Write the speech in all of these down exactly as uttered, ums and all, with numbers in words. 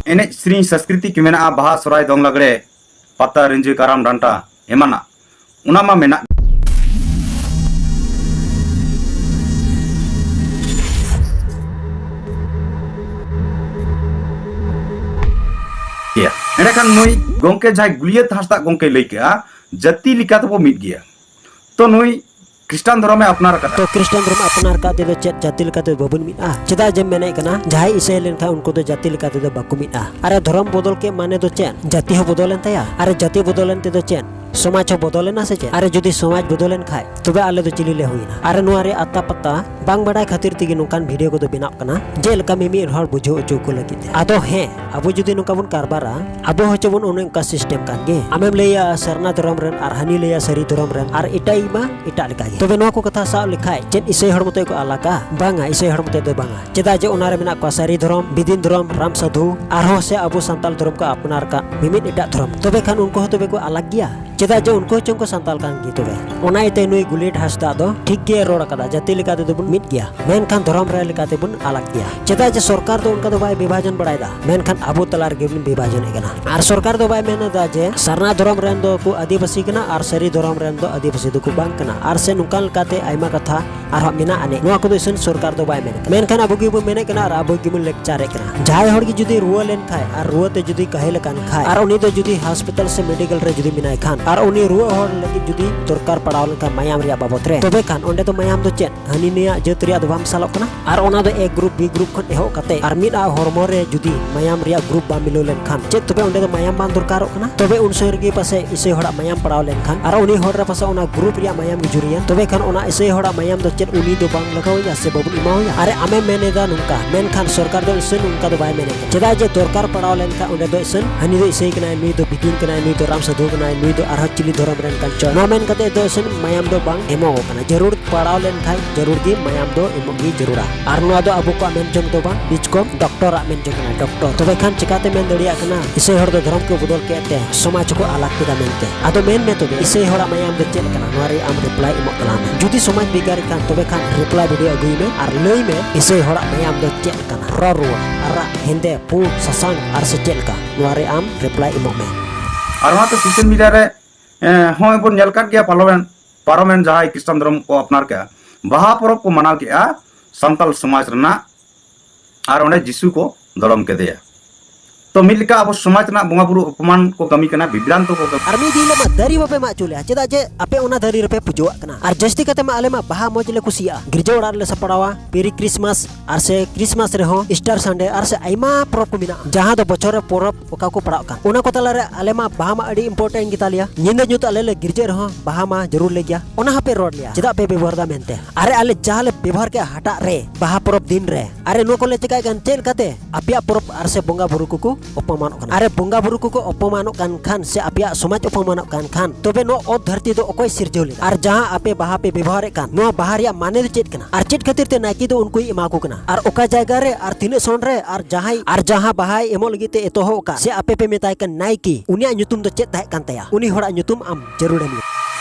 ᱮᱱᱮᱡ ᱥᱮᱨᱮᱧ ᱥᱚᱸᱥᱠᱨᱤᱛᱤ ᱠᱚ ᱢᱮᱱᱟᱜᱼᱟ, ᱵᱟᱦᱟ, ᱥᱚᱦᱨᱟᱭ, ᱫᱚᱝ, ᱞᱟᱜᱽᱲᱮ, ᱯᱟᱛᱟ, ᱨᱤᱸᱡᱟᱹ, ᱠᱟᱨᱟᱢ, ᱰᱟᱱᱴᱟ, ᱮᱢᱟᱱᱟᱜ, ᱚᱱᱟ ᱢᱟ ᱢᱮᱱᱟᱜ ᱜᱮᱭᱟ᱾ ᱮᱸᱰᱮᱠᱷᱟᱱ ᱱᱩᱭ ᱜᱚᱢᱠᱮ ᱡᱟᱦᱟᱸᱭ ᱜᱩᱞᱤᱭᱟᱹᱛ ᱦᱟᱸᱥᱫᱟᱜ ᱜᱚᱢᱠᱮᱭ ᱞᱟᱹᱭ ᱠᱮᱜᱼᱟ, ᱡᱟᱹᱛᱤ ᱞᱮᱠᱟ ᱛᱮᱵᱚ ᱢᱤᱫ ᱜᱮᱭᱟ᱾ ᱛᱚ ᱱᱩᱭ ᱠᱷᱨᱤᱥᱴᱟᱱ ᱫᱷᱚᱨᱚᱢᱮ ᱟᱯᱱᱟᱨ ᱟᱠᱟᱫᱟ᱾ ᱛᱚ ᱠᱷᱨᱤᱥᱴᱟᱱ ᱫᱷᱚᱨᱚᱢ ᱟᱯᱱᱟᱨ ᱟᱠᱟᱫ ᱛᱮᱫᱚ ᱪᱮᱫ ᱡᱟᱹᱛᱤ ᱞᱮᱠᱟ ᱛᱮᱫᱚ ᱵᱟᱵᱚᱱ ᱢᱤᱫᱼᱟ? ᱪᱮᱫᱟᱜ ᱡᱮᱢ ᱢᱮᱱᱮᱫ ᱠᱟᱱᱟ, ᱡᱟᱦᱟᱸᱭ ᱤᱥᱟᱹᱭ ᱞᱮᱱᱠᱷᱟᱱ ᱩᱱᱠᱩ ᱫᱚ ᱡᱟᱹᱛᱤ ᱞᱮᱠᱟ ᱛᱮᱫᱚ ᱵᱟᱠᱚ ᱢᱤᱫᱼᱟ? ᱟᱨᱮ ᱫᱷᱚᱨᱚᱢ ᱵᱚᱫᱚᱞ ᱠᱮᱫ ᱢᱟᱱᱮ ᱫᱚ ᱪᱮᱫ? ᱡᱟᱹᱛᱤ ᱦᱚᱸ ᱵᱚᱫᱚᱞᱮᱱ ᱛᱟᱭᱟ᱾ ᱟᱨᱮ ᱡᱟᱹᱛᱤ ᱵᱚᱫᱚᱞᱮᱱ ᱛᱮᱫᱚ ᱪᱮᱫ? ᱥᱚᱢᱟᱡᱽ ᱦᱚᱸ ᱵᱚᱫᱚᱞᱮᱱᱟ ᱥᱮ ᱪᱮᱫ? ᱟᱨᱮ ᱡᱩᱫᱤ ᱥᱚᱢᱟᱡᱽ ᱵᱚᱫᱚᱞᱮᱱ ᱠᱷᱟᱡ, ᱛᱚᱵᱮ ᱟᱞᱮ ᱫᱚ ᱪᱤᱞᱤ ᱞᱮ ᱦᱩᱭᱱᱟ? ᱟᱨᱮ ᱱᱚᱣᱟ ᱨᱮᱭᱟᱜ ᱟᱛᱟ ᱯᱟᱛᱟ ᱵᱟᱝ ᱵᱟᱰᱟᱭ ᱠᱷᱟᱹᱛᱤᱨ ᱛᱮᱜᱮ ᱱᱚᱝᱠᱟᱱ ᱵᱷᱤᱰᱤᱭᱳ ᱠᱚᱫᱚ ᱵᱮᱱᱟᱜ ᱠᱟᱱᱟ, ᱡᱮᱞᱮᱠᱟ ᱢᱤᱢᱤᱫ ᱦᱚᱲ ᱵᱩᱡᱷᱟᱹᱣ ᱦᱚᱪᱚ ᱠᱚ ᱞᱟᱹᱜᱤᱫ ᱛᱮ᱾ ᱟᱫᱚ ᱦᱮᱸ, ᱟᱵᱚ ᱡᱩᱫᱤ ᱱᱚᱝᱠᱟ ᱵᱚᱱ ᱠᱟᱨᱵᱟᱨᱟ, ᱟᱵᱚ ᱦᱚᱸ ᱪᱚ ᱵᱚᱱ ᱚᱱᱮ ᱚᱱᱠᱟ ᱥᱤᱥᱴᱮᱢ ᱠᱟᱱ ᱜᱮ᱾ ᱟᱢᱮᱢ ᱞᱟᱹᱭᱟ ᱥᱟᱨᱱᱟ ᱫᱷᱚᱨᱚᱢ ᱨᱮᱱ ᱟᱨ ᱦᱟᱹᱱᱤ ᱞᱟᱹᱭᱟ ᱥᱟᱹᱨᱤ ᱫᱷᱚᱨᱚᱢ ᱨᱮᱱ ᱟᱨ ᱮᱴᱟᱜ ᱤᱡ ᱢᱟ ᱮᱴᱟᱜ ᱞᱮᱠᱟ ᱜᱮ᱾ ᱛᱚᱵᱮ ᱱᱚᱣᱟ ᱠᱚ ᱠᱟᱛᱷᱟ ᱥᱟᱵ ᱞᱮᱠᱷᱟᱡ ᱪᱮᱫ ᱤᱥᱟᱹᱭ ᱦᱚᱲ ᱢᱚᱛᱚ ᱠᱚ ᱟᱞᱟᱜᱟ? ᱵᱟᱝᱟ, ᱤᱥᱟᱹᱭ ᱦᱚᱲ ᱢᱚᱛᱚ ᱫᱚ ᱵᱟᱝᱟ᱾ ᱪᱮᱫᱟᱜ ᱡᱮ ᱚᱱᱟ ᱨᱮ ᱢᱮᱱᱟᱜ ᱠᱚᱣᱟ ᱥᱟᱹᱨᱤ ᱫᱷᱚᱨᱚᱢ, ᱵᱤᱫᱤᱱ ᱫᱷᱚᱨᱚᱢ, ᱨᱟᱢ ᱥᱟᱫᱷᱩ, ᱟᱨᱦᱚᱸ ᱥᱮ ᱟᱵᱚ ᱥᱟᱱᱛᱟᱞ ᱫᱷᱚᱨᱚᱢ ᱠᱚ ᱟᱯᱱᱟᱨ ᱠᱟᱜ ᱢᱤᱢᱤᱫ ᱮᱴᱟᱜ ᱫᱷᱚᱨᱚᱢ᱾ ᱛᱚᱵᱮ ᱠᱷᱟᱱ ᱩᱱᱠᱩ ᱦᱚᱸ ᱛᱚᱵᱮ ᱠᱚ ᱟᱞᱟᱜ ᱜᱮᱭᱟ? ᱪᱮᱫᱟᱜ ᱡᱮ ᱩᱱᱠᱩ ᱦᱚᱸ ᱪᱚᱝ ᱠᱚ ᱥᱟᱱᱛᱟᱞ ᱠᱟᱱ ᱜᱮ ᱛᱚᱵᱮ᱾ ᱚᱱᱟ ᱤᱭᱟᱹᱛᱮ ᱱᱩᱭ ᱜᱩᱞᱤᱭᱟᱹᱛ ᱦᱟᱸᱥᱫᱟ ᱫᱚ ᱴᱷᱤᱠ ᱜᱮ ᱨᱚᱲ ᱟᱠᱟᱫᱟ, ᱡᱟᱹᱛᱤ ᱞᱮᱠᱟ ᱛᱮᱫᱚ ᱵᱚᱱ ᱢᱤᱫ ᱜᱮᱭᱟ, ᱢᱮᱱᱠᱷᱟᱱ ᱫᱷᱚᱨᱚᱢ ᱨᱮ ᱞᱮᱠᱟ ᱛᱮᱵᱚᱱ ᱟᱞᱟᱜ ᱜᱮᱭᱟ᱾ ᱪᱮᱫᱟᱜ ᱡᱮ ᱥᱚᱨᱠᱟᱨ ᱫᱚ ᱚᱱᱠᱟ ᱫᱚ ᱵᱟᱭ ᱵᱤᱵᱷᱟᱡᱚᱱ ᱵᱟᱲᱟᱭᱮᱫᱟ, ᱢᱮᱱᱠᱷᱟᱱ ᱟᱵᱚ ᱛᱟᱞᱟ ᱨᱮᱜᱮ ᱵᱚᱱ ᱵᱤᱵᱷᱟᱡᱚᱱᱮᱫ ᱠᱟᱱᱟ᱾ ᱟᱨ ᱥᱚᱨᱠᱟᱨ ᱫᱚ ᱵᱟᱭ ᱢᱮᱱ ᱮᱫᱟ ᱡᱮ ᱥᱟᱨᱱᱟ ᱫᱷᱚᱨᱚᱢ ᱨᱮᱱ ᱫᱚ ᱠᱚ ᱟᱹᱫᱤᱵᱟᱹᱥᱤ ᱠᱟᱱᱟ ᱟᱨ ᱥᱟᱹᱨᱤ ᱫᱷᱚᱨᱚᱢ ᱨᱮᱱ ᱫᱚ ᱟᱹᱫᱤᱵᱟᱹᱥᱤ ᱫᱚᱠᱚ ᱵᱟᱝ ᱠᱟᱱᱟ, ᱟᱨ ᱥᱮ ᱱᱚᱝᱠᱟ ᱞᱮᱠᱟᱛᱮ ᱟᱭᱢᱟ ᱠᱟᱛᱷᱟ ᱟᱨᱦᱚᱸ ᱢᱮᱱᱟᱜ ᱟᱹᱱᱤᱡ, ᱱᱚᱣᱟ ᱠᱚᱫᱚ ᱤᱥᱤᱱ ᱥᱚᱨᱠᱟᱨ ᱫᱚ ᱵᱟᱭ ᱢᱮᱱ ᱠᱟᱱᱟ᱾ ᱢᱮᱱᱠᱷᱟᱱ ᱟᱵᱚ ᱜᱮᱵᱚᱱ ᱢᱮᱱᱮᱫ ᱠᱟᱱᱟ ᱟᱨ ᱟᱵᱚ ᱜᱮᱵᱚᱱ ᱞᱮᱠᱪᱟᱨᱮᱫ ᱠᱟᱱᱟ᱾ ᱡᱟᱦᱟᱸᱭ ᱦᱚᱲ ᱜᱮ ᱡᱩᱫᱤ ᱨᱩᱣᱟᱹ ᱞᱮᱱ ᱠᱷᱟᱡ ᱟᱨ ᱨᱩᱣᱟᱹ ᱛᱮ ᱡᱩᱫᱤ ᱠᱟᱹᱦᱤᱞ ᱟᱠᱟᱱ ᱠᱷᱟᱡ ᱟᱨ ᱩᱱᱤ ᱫᱚ ᱡᱩᱫᱤ ᱦᱚᱥᱯᱤᱴᱟᱞ ᱥᱮ ᱢᱮᱰᱤᱠᱮᱞ ᱨᱮ ᱡᱩᱫᱤ ᱢᱮᱱᱟᱭ ᱠᱷᱟᱱ ᱟᱨ ᱩᱱᱤ ᱨᱩᱣᱟᱹ ᱦᱚᱲ ᱞᱟᱹᱜᱤᱫ ᱡᱩᱫᱤ ᱫᱚᱨᱠᱟᱨ ᱯᱟᱲᱟᱣ ᱞᱮᱱᱠᱷᱟᱱ ᱢᱟᱭᱟᱢ ᱨᱮᱭᱟᱜ ᱵᱟᱵᱚᱛ ᱨᱮ, ᱛᱚᱵᱮ ᱠᱷᱟᱱ ᱚᱸᱰᱮ ᱫᱚ ᱢᱟᱭᱟᱢ ᱫᱚ ᱪᱮᱫ ᱦᱟᱹᱱᱤ ᱱᱤᱭᱟᱜ ᱡᱟᱹᱛ ᱨᱮᱭᱟᱜ ᱫᱚ ᱵᱟᱢ ᱥᱟᱞᱚᱜ ᱠᱟᱱᱟ? ᱟᱨ ᱚᱱᱟ ᱫᱚ A group, B group ᱠᱷᱚᱱ ᱮᱦᱚᱵ ᱠᱟᱛᱮ ᱟᱨ ᱢᱤᱫ ᱟᱜ ᱦᱚᱲᱢᱚ ᱨᱮ ᱡᱩᱫᱤ ᱢᱟᱭᱟᱢ ᱨᱮᱭᱟᱜ group ᱵᱟᱝ ᱢᱤᱞᱟᱹᱣ ᱞᱮᱱᱠᱷᱟᱱ ᱪᱮᱫ ᱛᱚᱵᱮ ᱚᱸᱰᱮ ᱫᱚ ᱢᱟᱭᱟᱢ ᱵᱟᱝ ᱫᱚᱨᱠᱟᱨᱚᱜ ᱠᱟᱱᱟ? ᱛᱚᱵᱮ ᱩᱱ ᱥᱚᱢᱚᱭ ᱨᱮᱜᱮ ᱯᱟᱥᱮᱡ ᱤᱥᱟᱹᱭ ᱦᱚᱲᱟᱜ ᱢᱟᱭᱟᱢ ᱯᱟᱲᱟᱣ ᱞᱮᱱᱠᱷᱟᱱ ᱟᱨ ᱩᱱᱤ ᱦᱚᱲ ᱨᱮ ᱯᱟᱥᱮᱡ ᱚᱱᱟ group ᱨᱮᱭᱟᱜ ᱢᱟᱭᱟᱢ ᱜᱮ ᱡᱩᱨᱤᱭᱮᱱ, ᱛᱚᱵᱮ ᱠᱷᱟᱱ ᱚᱱᱟ ᱤᱥᱟᱹᱭ ᱦᱚᱲᱟᱜ ᱢᱟᱭᱟᱢ ᱫᱚ ᱪᱮᱫ ᱩᱱᱤ ᱫᱚ ᱵᱟᱝ ᱞᱟᱜᱟᱣ ᱟᱭᱟ ᱥᱮ ᱵᱟᱵᱚᱱ ᱮᱢᱟᱣᱟᱭᱟ? ᱟᱨᱮ ᱟᱢᱮᱢ ᱢᱮᱱ ᱮᱫᱟ ᱱᱚᱝᱠᱟ, ᱢᱮᱱᱠᱷᱟᱱ ᱥᱚᱨᱠᱟᱨ ᱫᱚ ᱤᱥᱟᱹᱭ ᱱᱚᱝᱠᱟ ᱫᱚ ᱵᱟᱭ ᱢᱮᱱᱮᱫ ᱠᱟᱱᱟ᱾ ᱪᱮᱫᱟᱜ ᱡᱮ ᱫᱚᱨᱠᱟᱨ ᱯᱟᱲᱟᱣ ᱞᱮᱱᱠᱷᱟᱱ ᱚᱸᱰᱮ ᱫᱚ ᱤᱥᱟᱹᱱ ᱦᱟᱹᱱᱤ ᱫᱚ ᱤᱥᱟᱹᱭ ᱠᱟᱱᱟᱭ, ᱱᱩᱭ ᱫᱚ ᱵᱤᱫᱤᱱ ᱠᱟᱱᱟᱭ, ᱱᱩᱭ ᱫᱚ ᱨᱟᱢ ᱥᱟᱹᱫᱷᱩ ᱠᱟᱱᱟᱭ, ᱱᱩᱭ ᱫᱚ ᱟᱨᱦᱚᱸ ᱪᱤᱞᱤ ᱫᱷᱚᱨᱚᱢ ᱨᱮᱱ ᱠᱟᱱ ᱪᱚᱭ, ᱱᱚᱣᱟ ᱢᱮᱱ ᱠᱟᱛᱮ ᱫᱚ ᱤᱥᱟᱹᱱ ᱢᱟᱭᱟᱢ ᱫᱚ ᱵᱟᱝ ᱮᱢᱚᱜᱚᱜ ᱠᱟᱱᱟ᱾ ᱡᱟᱹᱨᱩᱲ ᱯᱟᱲᱟᱣ ᱞᱮᱱᱠᱷᱟᱱ ᱡᱟᱹᱨᱩᱲ ᱜᱮ ᱢᱟᱭᱟᱢ ᱫᱚ ᱮᱢᱚᱜ ᱜᱮ ᱡᱟᱹᱨᱩᱲᱟ᱾ ᱟᱨ ᱱᱚᱣᱟ ᱫᱚ ᱟᱵᱚ ᱠᱚᱣᱟᱜ ᱢᱮᱱ ᱡᱚᱝ ᱫᱚ ᱵᱟᱝ, ᱵᱤᱪᱠᱚᱢ ᱰᱚᱠᱴᱚᱨᱟᱜ ᱢᱮᱱ ᱡᱚᱝ ᱠᱟᱱᱟ, ᱰᱚᱠᱴᱚᱨ᱾ ᱛᱚᱵᱮ ᱠᱷᱟᱱ ᱪᱤᱠᱟᱛᱮ ᱢᱮᱱ ᱫᱟᱲᱮᱭᱟᱜ ᱠᱟᱱᱟ ᱤᱥᱟᱹᱭ ᱦᱚᱲ ᱫᱚ ᱫᱷᱚᱨᱚᱢ ᱠᱚ ᱵᱚᱫᱚᱞ ᱠᱮᱫ ᱛᱮ ᱥᱚᱢᱟᱡᱽ ᱦᱚᱸᱠᱚ ᱟᱞᱟᱜ ᱠᱮᱫᱟ ᱢᱮᱱᱛᱮ? ᱟᱫᱚ ᱢᱮᱱ ᱢᱮ ᱛᱚᱵᱮ, ᱤᱥᱟᱹᱭ ᱦᱚᱲᱟᱜ ᱢᱟᱭᱟᱢ ᱫᱚ ᱪᱮᱫ ᱠᱟᱱᱟ? ᱱᱚᱣᱟ ᱨᱮ ᱟᱢ reply ᱮᱢᱚᱜ ᱛᱟᱞᱟᱝ ᱢᱮ᱾ ᱡᱩᱫᱤ ᱥᱚᱢᱟᱡᱽ ᱵᱷᱮᱜᱟᱨ ᱠᱷᱟᱱ, ᱛᱚᱵᱮ ᱠᱷᱟᱱ ᱨᱤᱯᱞᱟᱭ ᱵᱷᱤᱰᱤᱭᱳ ᱟᱹᱜᱩᱭ ᱢᱮ ᱟᱨ ᱞᱟᱹᱭ ᱢᱮ, ᱤᱥᱟᱹᱭ ᱦᱚᱲᱟᱜ ᱢᱟᱭᱟᱢ ᱫᱚ ᱪᱮᱫ ᱠᱟᱱᱟ? ᱨᱚ ᱨᱩᱣᱟᱹᱲ, ᱟᱨᱟᱜ, ᱦᱮᱸᱫᱮ, ᱯᱩᱸᱰ, ᱥᱟᱥᱟᱝ ᱟᱨ ᱥᱮ ᱪᱮᱫ ᱞᱮᱠᱟ? ᱱᱚᱣᱟ ᱨᱮ ᱟᱢ ᱨᱤᱯᱞᱟᱭ ᱮᱢᱚᱜ ᱢᱮ᱾ ᱟᱨ ᱚᱱᱟᱛᱮ ᱥᱳᱥᱟᱞ ᱢᱤᱰᱤᱭᱟ ᱨᱮ, ᱮᱸ, ᱦᱚᱸᱜᱼᱚᱭ ᱵᱚᱱ ᱧᱮᱞ ᱠᱟᱫ ᱜᱮᱭᱟ, ᱯᱟᱨᱚᱢᱮᱱ, ᱯᱟᱨᱚᱢᱮᱱ ᱡᱟᱦᱟᱸᱭ ᱠᱷᱨᱤᱥᱴᱟᱱ ᱫᱷᱚᱨᱚᱢ ᱠᱚ ᱟᱯᱱᱟᱨ ᱠᱮᱜᱼᱟ, ᱵᱟᱦᱟ ᱯᱚᱨᱚᱵᱽ ᱠᱚ ᱢᱟᱱᱟᱣ ᱠᱮᱜᱼᱟ ᱥᱟᱱᱛᱟᱞ ᱥᱚᱢᱟᱡᱽ ᱨᱮᱱᱟᱜ, ᱟᱨ ᱚᱸᱰᱮ ᱡᱤᱥᱩ ᱠᱚ ᱫᱚᱲᱚᱢ ᱠᱮᱫᱮᱭᱟ᱾ ᱛᱚ ᱢᱤᱫ ᱞᱮᱠᱟ ᱟᱵᱚ ᱥᱚᱢᱟᱡᱽ ᱨᱮᱱᱟᱜ ᱵᱚᱸᱜᱟ ᱵᱩᱨᱩ ᱚᱯᱚᱢᱟᱱ ᱠᱚ ᱠᱟᱹᱢᱤ ᱠᱟᱱᱟ, ᱵᱤᱵᱷᱨᱟᱱᱛᱚ ᱠᱚ ᱠᱟᱹᱢᱤ᱾ ᱟᱨ ᱢᱤᱫ ᱫᱤᱱ ᱦᱤᱞᱳᱜ ᱢᱟ ᱫᱟᱨᱮ ᱵᱟᱯᱮ ᱢᱟᱜ ᱦᱚᱪᱚ ᱞᱮᱭᱟ, ᱪᱮᱫᱟᱜ ᱡᱮ ᱟᱯᱮ ᱚᱱᱟ ᱫᱟᱨᱮ ᱨᱮᱯᱮ ᱯᱩᱡᱟᱹᱣᱟᱜ ᱠᱟᱱᱟ᱾ ᱟᱨ ᱡᱟᱹᱥᱛᱤ ᱠᱟᱛᱮ ᱢᱟ ᱟᱞᱮ ᱢᱟ ᱵᱟᱦᱟ ᱢᱚᱡᱽ ᱞᱮ ᱠᱩᱥᱤᱭᱟᱜᱼᱟ, ᱜᱤᱨᱡᱟᱹ ᱚᱲᱟᱜ ᱨᱮᱞᱮ ᱥᱟᱯᱲᱟᱣᱟ, ᱯᱮᱨᱤ ᱠᱨᱤᱥᱢᱟᱥ ᱟᱨ ᱥᱮ ᱠᱨᱤᱥᱢᱟᱥ ᱨᱮᱦᱚᱸ, ᱤᱥᱴᱟᱨ ᱥᱟᱱᱰᱮ ᱟᱨ ᱥᱮ ᱟᱭᱢᱟ ᱯᱚᱨᱚᱵᱽ ᱠᱚ ᱢᱮᱱᱟᱜᱼᱟ, ᱡᱟᱦᱟᱸ ᱫᱚ ᱵᱚᱪᱷᱚᱨ ᱨᱮ ᱯᱚᱨᱚᱵᱽ ᱚᱠᱟ ᱠᱚ ᱯᱟᱲᱟᱜ ᱠᱟᱱ, ᱚᱱᱟ ᱠᱚ ᱛᱟᱞᱟᱨᱮ ᱟᱞᱮ ᱢᱟ ᱵᱟᱦᱟ ᱢᱟ ᱟᱹᱰᱤ ᱤᱢᱯᱚᱨᱴᱮᱱᱴ ᱜᱮᱛᱟ ᱞᱮᱭᱟ᱾ ᱧᱤᱫᱟᱹ ᱧᱩᱛ ᱟᱞᱮ ᱞᱮ ᱜᱤᱨᱡᱟᱹᱜ ᱨᱮᱦᱚᱸ ᱵᱟᱦᱟ ᱢᱟ ᱡᱟᱹᱨᱩᱲ ᱞᱮ ᱜᱮᱭᱟ᱾ ᱚᱱᱟ ᱦᱚᱸᱯᱮ ᱨᱚᱲ ᱞᱮᱭᱟ, ᱪᱮᱫᱟᱜ ᱯᱮ ᱵᱮᱵᱚᱦᱟᱨ ᱫᱟ ᱢᱮᱱᱛᱮ? ᱟᱨᱮ ᱟᱞᱮ ᱡᱟᱦᱟᱸ ᱞᱮ ᱵᱮᱵᱚᱦᱟᱨ ᱠᱮᱜᱼᱟ ᱦᱟᱴᱟᱜ ᱨᱮ ᱵᱟᱦᱟ ᱯᱚᱨᱚᱵᱽ ᱫᱤᱱ ᱨᱮ, ᱟᱨᱮ ᱱᱚᱣᱟ ᱠᱚᱞᱮ ᱪᱮᱠᱟᱭ ᱠᱟᱱ ᱪᱮᱫ ᱞᱮᱠᱟᱛᱮ? ᱟᱯᱮᱭᱟᱜ ᱯᱚᱨᱚᱵᱽ ᱟᱨ ᱥᱮ ᱵᱚᱸᱜᱟ ᱵᱩᱨᱩ ᱠᱚᱠᱚ ᱚᱯᱚᱢᱟᱱᱚᱜ ᱠᱟᱱᱟ᱾ ᱟᱨᱮ ᱵᱚᱸᱜᱟ ᱵᱩᱨᱩ ᱠᱚᱠᱚ ᱚᱯᱚᱢᱟᱱᱚᱜ ᱠᱟᱱ ᱠᱷᱟᱱ ᱥᱮ ᱟᱯᱮᱭᱟᱜ ᱥᱚᱢᱟᱡᱽ ᱚᱯᱚᱢᱟᱱᱚᱜ ᱠᱟᱱ ᱠᱷᱟᱱ, ᱛᱚᱵᱮ ᱱᱚᱣᱟ ᱚᱛ ᱫᱷᱟᱹᱨᱛᱤ ᱫᱚ ᱚᱠᱚᱭ ᱥᱤᱨᱡᱟᱹᱣ ᱞᱮᱫᱟ? ᱟᱨ ᱡᱟᱦᱟᱸ ᱟᱯᱮ ᱵᱟᱦᱟ ᱯᱮ ᱵᱮᱵᱚᱦᱟᱨᱮᱫ ᱠᱟᱱ, ᱱᱚᱣᱟ ᱵᱟᱦᱟ ᱨᱮᱭᱟᱜ ᱢᱟᱱᱮ ᱫᱚ ᱪᱮᱫ ᱠᱟᱱᱟ? ᱟᱨ ᱪᱮᱫ ᱠᱷᱟᱹᱛᱤᱨ ᱛᱮ ᱱᱟᱭᱠᱮ ᱫᱚ ᱩᱱᱠᱩᱭ ᱮᱢᱟ ᱠᱚ ᱠᱟᱱᱟ? ᱟᱨ ᱚᱠᱟ ᱡᱟᱭᱜᱟ ᱨᱮ ᱟᱨ ᱛᱤᱱᱟᱹᱜ ᱥᱚᱱ ᱨᱮ ᱟᱨ ᱡᱟᱦᱟᱸᱭ, ᱟᱨ ᱡᱟᱦᱟᱸ ᱵᱟᱦᱟᱭ ᱮᱢᱚᱜ ᱞᱟᱹᱜᱤᱫ ᱛᱮ ᱮᱛᱚᱦᱚᱵ ᱟᱠᱟᱫ ᱥᱮ ᱟᱯᱮ ᱯᱮ ᱢᱮᱛᱟᱭ ᱠᱟᱱ ᱱᱟᱭᱠᱮ, ᱩᱱᱤᱭᱟᱜ ᱧᱩᱛᱩᱢ ᱫᱚ ᱪᱮᱫ ᱛᱟᱦᱮᱸ ᱠᱟᱱ ᱛᱟᱭᱟ? ᱩᱱᱤ ᱦᱚᱲᱟᱜ ᱧᱩᱛᱩᱢ ᱟᱢ ᱡᱟᱹᱨᱩᱲᱮᱢ ᱞᱟᱹᱭᱟ᱾